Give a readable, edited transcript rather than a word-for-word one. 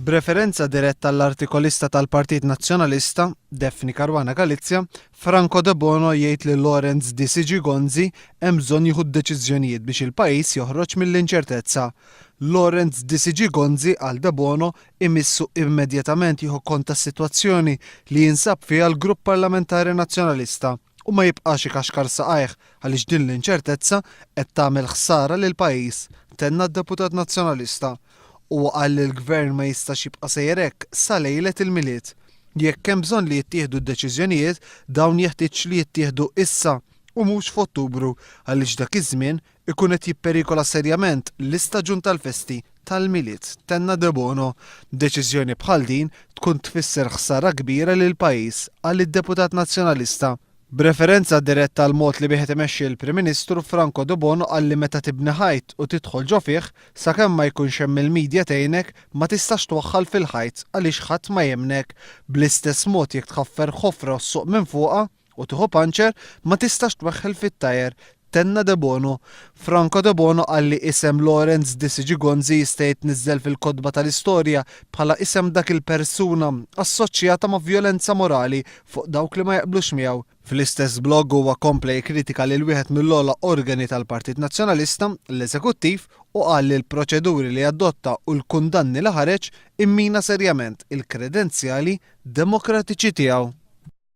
B'referenza diretta għall-artikolista tal-Partit Nazzjonalista, Daphne Caruana Galizia, Franco Debono jgħid li Lawrence DCG Gonzi hemm bżonn jieħu d-deċiżjonijiet biex il-pajjiż joħroġ mill-inċertezza. Lawrence DCG Gonzi, qal Debono, imissu immedjatament jieħu kont tas-sitwazzjoni li jinsab fiha l-Grupp Parlamentari Nazzjonalista u ma jibqax ikaxkar saqajh għaliex din l-inċertezza qed tagħmel ħsara lill-pajjiż, tenna d-deputat Nazzjonalista. Huwa qal li l-Gvern ma jistax jibqa' sejjer hekk sa lejlet il-Milied. Jekk hemm bżonn li jittieħdu d-deċiżjonijiet, dawn jeħtieġ li jittieħdu issa u mhux f'Ottubru għaliex dak iż-żmien ikun qed jipperikola serjament l-istaġun tal-festi tal-Milied, tenna Debono. Deċiżjoni bħal din tkun tfisser ħsara kbira lill-pajjiż, qal id-deputat Nazzjonalista. B'referenza diretta għall-mod li bih qed imexxi l-Prim Ministru, Franco Debono qal li meta tibni ħajt u tidħol ġo fih, sakemm ma jkunx hemm il-media tgħinek, ma tistax twaħħal fil-ħajt għaliex ħadd ma jemmnek. Bl-istess mod jekk tħaffer ħofra u ssuq minn fuqha, u tieħu panċer, ma tistax tweħħel fit-tajer, tenna Debono. Franco Debono qal li isem Lawrence Disiġi Gonzi jista' jitniżżel fil-kotba tal-istorja bħala isem dak il-persuna assoċjata ma' vjolenza morali fuq dawk li ma jaqblux miegħu. Fl-istess blog huwa kompla jikkritika lil wieħed mill-ogħla organi tal-Partit Nazzjonalista, l-Eżekuttiv, u qal li l-proċeduri li adotta u l-kundanni li ħareġ immina serjament il-kredenzjali demokratiċi tiegħu.